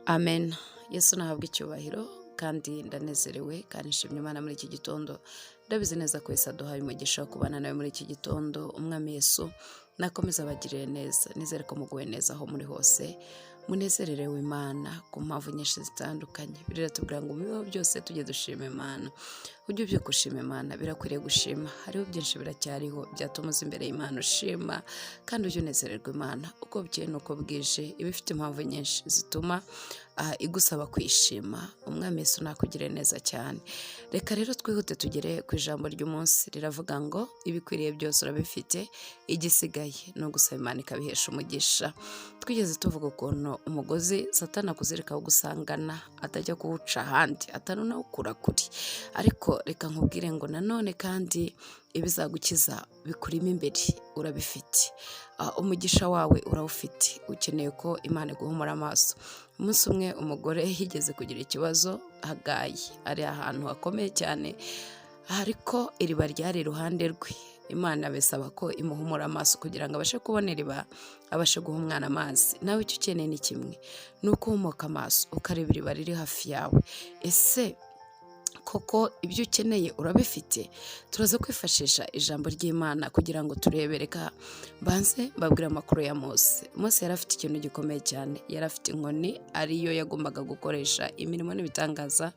Amen. Yesu nahabwa icyubahiro kandi ndanezerewe kandi nshimye Imana muri iki gitondo. Ndabizi neza ko Yesu aduhaye umugisha wo kubana nawe muri iki gitondo. Umwami Yesu nakomeza abagirire neza. Nizere ko muguwe neza aho muri hose. Munezererewe Imana ku mpamvu nyinshi zitandukanye. Biratubwira ngo mu bibaho byose tujye dushima Imana. Ujye ubyuka ushima Imana, birakwiriye gushima. Hariho byinshi biracyariho byatuma uza imbere y'Imana ushima kandi ujye unezererwa Imana. Uko bukeye n'uko bwije, iba ifite impamvu nyinshi zituma igusaba kwishima. Umwami Yesu nakugirire neza cyane. Reka rero twihute tugere ku ijambo ry'umunsi riravuga ngo ibikwiriye byose urabifite, igisigaye ni ugusaba Imana ikabihesha umugisha. Twigeze tuvuga ukuntu umugozi Satani akuzirikaho gusangana atajya kuwuca ahandi, atanawukura kure. Ariko reka nkubwire ngo nanone kandi ibizagukiza bikurimo imbere urabifite. Umugisha wawe urawufite, ukeneye ko Imana iguhumura amaso. Umunsi umwe umugore yigeze kugira ikibazo Hagayi, ari ahantu hakomeye cyane, ariko iriba ryari iruhande rwe. Imana bisaba ko imuhumura amaso kugira ngo abashe kubona iriba, abashe guha umwana amazi. Nawe icyo ukeneye ni kimwe, ni ukuhumuka amaso ukareba iriba riri hafi yawe. Ese koko ibyo ukeneye urabifite? Turaza kwifashisha ijambo ry'Imana kugira ngo turebe. Reka mbanze mbabwire amakuru ya Mose. Mose yari afite ikintu gikomeye cyane, yari afite inkoni ariyo yagombaga gukoresha imirimo n'ibitangaza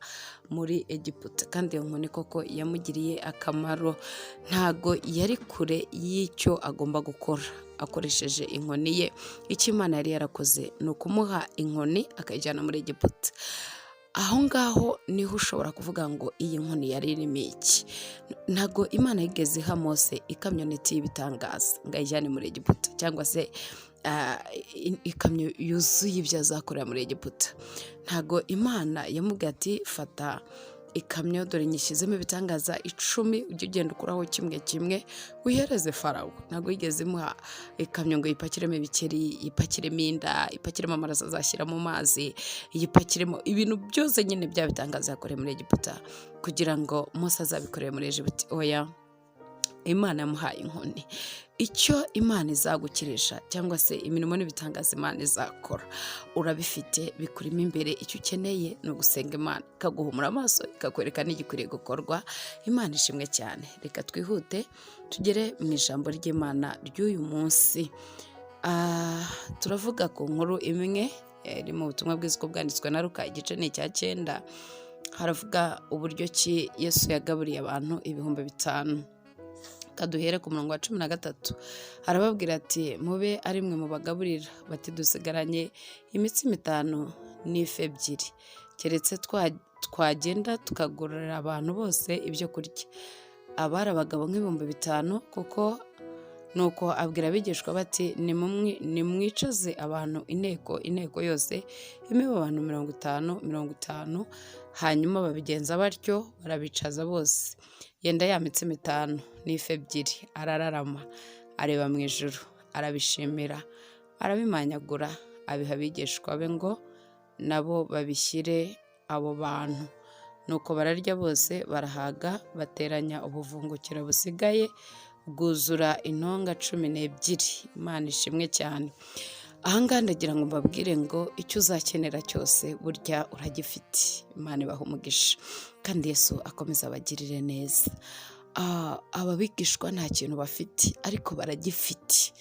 muri Egiputa, kandi iyo nkoni koko yamugiriye akamaro. Ntago yari kure y'icyo agomba gukora akoresheje inkoni ye. Icyo Imana yari yarakoze ni ukumuha inkoni akayijyana muri Egiputa. Aho ngaho niho ushobora kuvuga ngo iyi nkoni yari irimo iki? Ntabwo Imana yigeze iha Mose ikamyoneti y'ibitangaza ngo ayijyane muri Egiputa, cyangwa se ikamyo yuzuye ibyo azakorera muri Egiputa. Ntabwo Imana yamubwiye ati fata ikamyo dore nyishyizemo ibitangaza 10, ujye ugenda ukuraho kimwe kimwe wihereze Farawo. Ntabwo yigeze imuha ikamyo ngo yipakiremo ibikeri, yipakiremo inda, ipakiremo amaraso azashyira mu mazi, yipakiremo ibintu byose nyine bya bitangaza yakoreye muri Egiputa kugira ngo Mose azabikorere muri Egiputa. Oya, Imana yamuhaye inkoni. Icyo Imana izagukirisha cyangwa se imirimo n'ibitangaza Imana izakora urabifite, bikurimo imbere. Icyo ukeneye ni ugusenga Imana ikaguhumura amaso, ikakwereka n'igikwiriye gukorwa. Imana ishimwe cyane. Reka twihute tugere mu ijambo ry'Imana ry'uyu munsi. Turavuga ku nkuru imwe iri mu butumwa bwiza uko bwanditswe na Luka, igice ni icya 9. Haravuga uburyo ki Yesu yagaburiye abantu 5000. Kaduhere ku murongo wa 13. Arababwira ati mube ari mwe mubagaburira. Bati dusigaranye imitsima 5 n'ifi 2, keretse twagenda tukagurira abantu bose ibyo kurya. Abari abagabo nk'ibihumbi 5 kuko. Nuko abwira abigishwa bati nimwicaze abantu inteko inteko yose imibe abantu 50 50. Hanyuma babigenza batyo, barabicaza bose. Yenda ya mitsima 5 n'ifi 2, arararama areba mu ijuru, arabishimira, arabimanyagura, abiha abigishwa be ngo nabo babishyire abo bantu. Nuko bararya bose barahaga, bateranya ubuvungukira busigaye bwuzura intonga 12. Imana ishimwe cyane. Ahangaha ndagira ngo mbabwire ngo icyo uzakenera cyose burya uragifite. Imana ibaha umugisha kandi Yesu akomeza abagirire neza. Aba bigishwa nta kintu bafite ariko baragifite.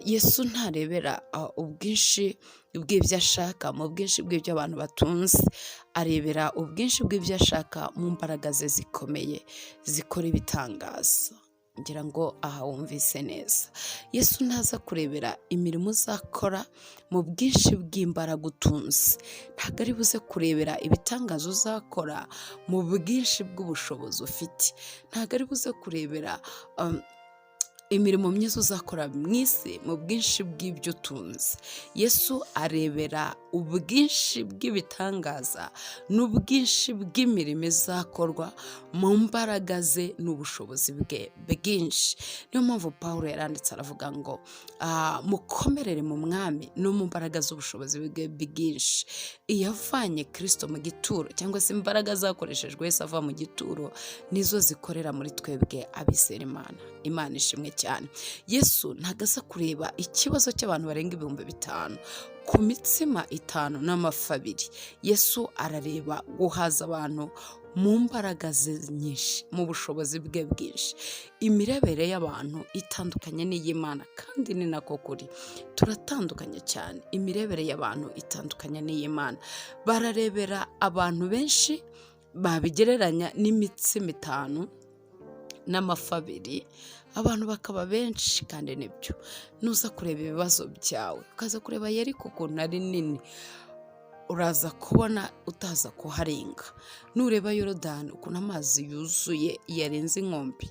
Yesu ntarebera ubwinshi bw'ibyo ashaka mu bwinshi bw'ibyo abantu batunze, arebera ubwinshi bw'ibyo ashaka mu mbaraga ze zikomeye zikora ibitangaza. Ngira ngo aha wumvise neza. Yesu ntaza kurebera imirimo uzakora mu bwinshi bw'imbaraga utunze, ntabwo ari buze kurebera ibitangaza uzakora mu bwinshi bw'ubushobozi ufite, ntabwo ari buze kurebera imirimo myiza uzakora mu isi mu bwinshi bw'ibyo utunze. Yesu arebera ubwinshi bw'ibitangaza n'ubwinshi bw'imirimo izakorwa mu mbaraga ze n'ubushobozi bwe bwinshi. Niyo mpamvu Paul yaranditse aravuga ngo mukomerere mu mwami no mu mbaraga z'ubushobozi bwe bwinshi. Iyo avanye Kirisito mu gituro cyangwa se imbaraga zakoreshejwe Yesu ava mu gituro nizo zikorera muri twebwe abizera Imana. Imana ishimwe cyane. Yesu ntabwo aza kureba ikibazo cy'abantu barenga 5000. Ku mitsima 5 n'amafi 2, Yesu arareba guhaza abantu mu mbaraga ze nyinshi, mu bushobozi bwe bwinshi. Imirebere y'abantu itandukanye n'iy'Imana, kandi ni nako kuri, turatandukanye cyane. Imirebere y'abantu itandukanye n'iy'Imana. Bararebera abantu benshi babigereranya n'imitsima 5 n'amafi 2, abantu bakaba benshi, kandi nibyo. Nuza kureba ibibazo byawe, ukaza kureba Yeriko ukuntu ari nini, uraza kubona utaza kuharenga. Nureba Yorodani ukuntu amazi yuzuye yarenze inkombe,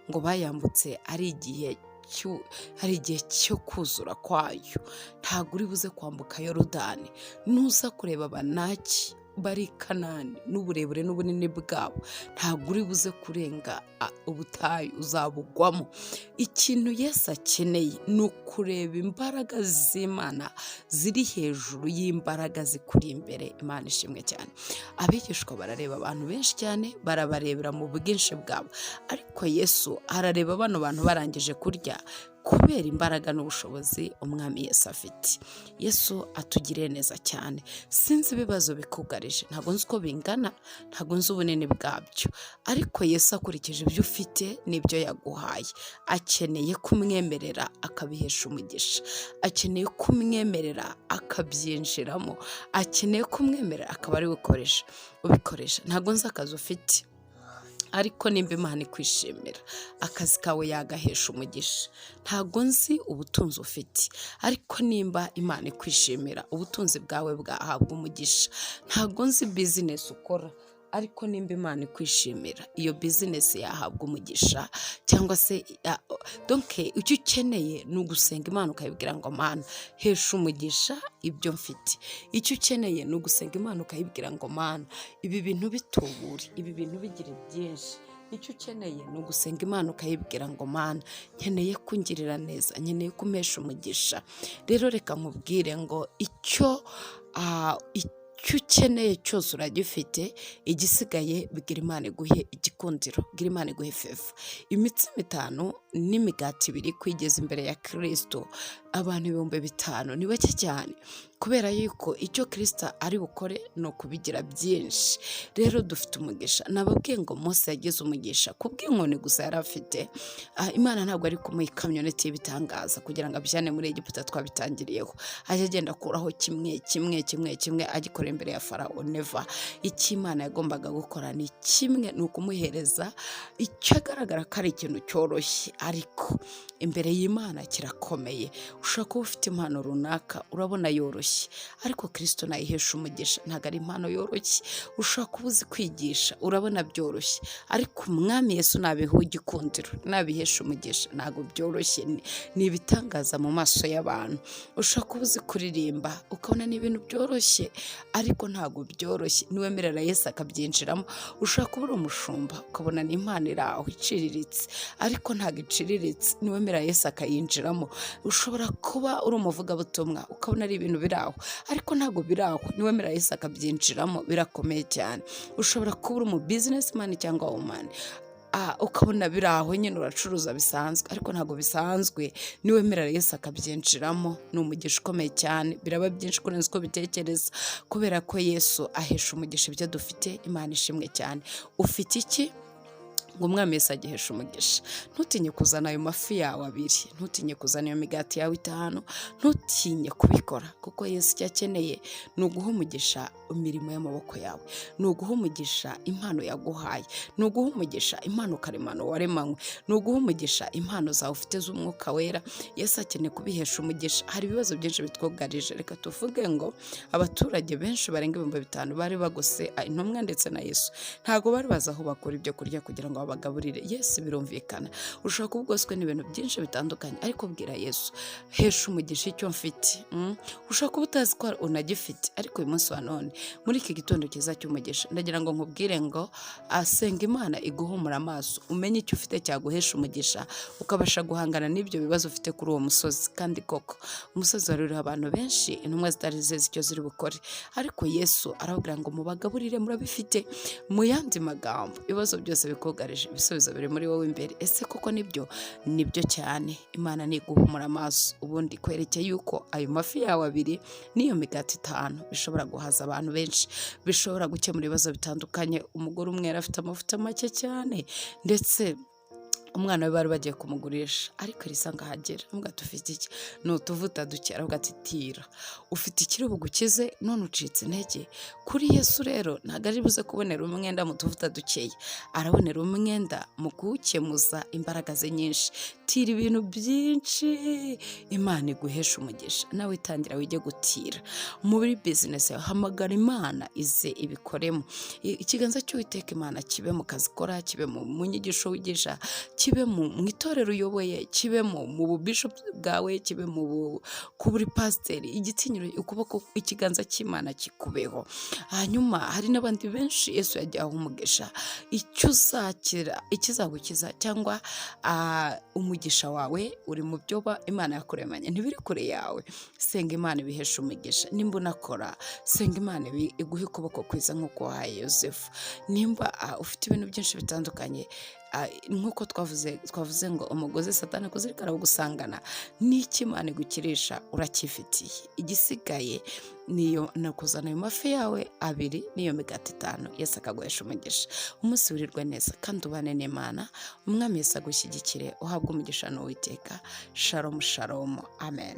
ngo bayambutse ari igihe cyo kuzura kwayo, ntabwo uri buze kwambuka Yorodani. Nuza kureba Abanaki bari Kanani n'uburebure n'ubunini bwabo, ntabwo uri buze kurenga ubutayu, uzabugwamo. Ikintu Yesu akeneye ni ukureba imbaraga z'Imana ziri hejuru y'imbaraga zikuri imbere. Imana ishimwe cyane. Abigishwa barareba abantu benshi cyane, barabarebera mu bwinshi bwabo, ariko Yesu arareba bano bantu barangije kurya kubera imbaraga n'ubushobozi umwami Yesu afite. Yesu atugiriye neza cyane. Sinzi ibibazo bikugarije, ntabwo nzi uko bingana, ntabwo nzi ubunini bwabyo, ariko Yesu akurikije ibyo ufite n'ibyo yaguhaye, akeneye kumwemerera akabihesha umugisha, akeneye kumwemerera akabyinjiramo, akeneye kumwemerera akaba ari we ubikoresha. Ntabwo nzi akazi ufite, ariko nimba Imana ikwishimira, akazi kawe yagahesha umugisha. Ntabwo nzi ubutunzi ufite, ariko nimba Imana ikwishimira, ubutunzi bwawe bwahabwa umugisha. Ntabwo nzi bizinesi ukora, ariko nimba Imana ikwishimira, iyo bizinesi yahabwa umugisha. Cyangwa se donc icyo ukeneye ni ugusenga Imana ukayibwira ngo Mana, hesha umugisha ibyo mfite. Icyo ukeneye ni ugusenga Imana ukayibwira ngo Mana, ibi bintu bitubure, ibi bintu bigire byinshi. Icyo ukeneye ni ugusenga Imana ukayibwira ngo Mana, nkeneye kungirira neza, nkeneye kumpesha umugisha. Rero reka nkubwire ngo icyo ukeneye cyose uragifite, igisigaye bwira Imana iguhe igikundiro, bwira Imana iguhe favor. Imitsima 5 n'imigati 2 kwigeza imbere ya Kirisito abantu 5000 ni bake cyane, kubera yuko icyo Kirisito ari bukore ni ukubigira byinshi. Rero dufite umugisha. Nababwiye ngo Mose yagize umugisha kubw'inkoni gusa yari afite. Imana ntabwo ari kumuha ikamyoneti y'ibitangaza kugira ngo abijyane muri Egiputa twabitangiriyeho, ajya agenda akuraho kimwe kimwe kimwe kimwe agikora imbere ya Farawo. Never. Icyo Imana yagombaga gukora ni kimwe, ni ukumuhereza icyo agaragara ko ari ikintu cyoroshye, ariko imbere y'Imana kirakomeye. Ushobora kuba ufite impano runaka urabona yoroshye, ariko Kirisito nayihesha umugisha, ntabwo ari impano yoroshye. Ushobora kuba uzi kwigisha, urabona byoroshye, ariko umwami Yesu nabiha igikundiro, nabihesha umugisha, ntabwo byoroshye, ni ibitangaza mu maso y'abantu. Ushobora kuba uzi kuririmba, ukabona ni ibintu byoroshye, ariko ntabwo byoroshye niwemerera Yesu akabyinjiramo. Ushobora kuba uri umushumba, ukabona ni impano iri aho iciriritse, ariko ntabwo iciriritse niwemera Yesu akayinjiramo. Ushobora kuba uri umuvugabutumwa, ukabona ari ibintu biri aho, ariko ntabwo biri aho niwemera Yesu akabyinjiramo, birakomeye cyane. Ushobora kuba uri umu businessman cyangwa woman, ukabona biri aho nyine uracuruza bisanzwe, ariko ntabwo bisanzwe niwemera Yesu akabyinjiramo, ni umugisha ukomeye cyane, biraba byinshi kurenza uko bitekereza, kubera ko Yesu ahesha umugisha ibyo dufite. Imana ishimwe cyane. Ufite iki ngo umwami Yesu agihesha umugisha? Ntutinye kuzana ayo mafi yawe 2, ntutinye kuzana iyo migati yawe 5, ntutinye kubikora, kuko Yesu icyo akeneye ni uguha umugisha imirimo y'amaboko yawe, ni uguha umugisha impano yaguhaye, ni uguha umugisha impano karemano waremanywe, ni uguha umugisha impano zawe ufite z'umwuka wera. Yesu akeneye kubihesha umugisha. Hari ibibazo byinshi bitwugarije. Reka tuvuge ngo abaturage benshi barenga 5000 bari bagose intumwa ndetse na Yesu, ntabwo bari bazi aho bakura ibyo kurya kugira ngo babagaburire. Yesu, birumvikana, ushobora kuba ugoswe n'ibintu byinshi bitandukanye, ariko bwira Yesu, hesha umugisha icyo mfite. Ushobora kuba utazi ko unagifite, ariko uyu munsi wa none, muri iki gitondo cyiza cy'umugisha, ndagira ngo nkubwire ngo asenga Imana iguhumura amaso, umenye icyo ufite cyaguhesha umugisha, ukabasha guhangana n'ibyo bibazo ufite kuri uwo musozi. Kandi koko umusozi wari uriho abantu benshi, intumwa zitari zizi icyo ziri bukore, ariko Yesu arababwira ngo mubagaburire, murabifite. Mu yandi magambo, ibibazo byose bikugarije Yaragusubije. Ibisubizo biri muri wowe imbere. Ese koko nibyo? Nibyo cyane. Imana ntiguhumura amaso, ubundi kwerekeye yuko ayo mafi yawe abiri n'iyo migati itanu bishobora guhaza abantu benshi, bishobora gukemura ibibazo bitandukanye. Umugore umwe yari afite amavuta make cyane, ndetse umwana we bari bagiye kumugurisha, ariko Elisa ngo ahagera avuga ati: "Ufite iki?" "Ni utuvuta duke." Aravuga ati: "Tira, ufite ikiri bugukize, none ucitse intege." Kuri Yesu rero ntabwo ari buze kubonera umwenda mu tuvuta dukeya, arabonera umwenda mu kuwukemuza imbaraga ze nyinshi. Tira ibintu byinshi, Imana iguhesha umugisha. Nawe itangira wige gutira muri bizinesi yawe, hamagara Imana ize ibikoremo. Ikiganza cy'Uwiteka Imana kibe mu kazi ukora, kibe mu nyigisho wigisha, kibe mu itorero uyoboye, kibe mu bubishopu bwawe, kibe kuba uri pasiteri. Igitinyiro, ukuboko, ikiganza cy'Imana kikubeho. Hanyuma hari n'abandi benshi Yesu yagiye aha umugisha. Icyo uzakira, ikizagukiza cyangwa umugisha wawe uri mu byo Imana yakuremanye, ntibiri kure yawe. Senga Imana ibihesha umugisha. Nimba unakora, senga Imana iguhe ukuboko kwiza nk'uko wahaye Yosefu. Nimba ufite ibintu byinshi bitandukanye, nk'uko twavuze ngo umugozi Satani kuzirikana gusangana n'icyo Imana igukirisha uracyifitiye. Igisigaye niyo ni ukuzana ayo mafi yawe abiri n'iyo migati itanu, Yesu akaguhesha umugisha. Umunsi wirirwe neza kandi ubane n'Imana. Umwami Yesu agushyigikire, uhabwe umugisha n'Uwiteka. Shalom, shalom, amen.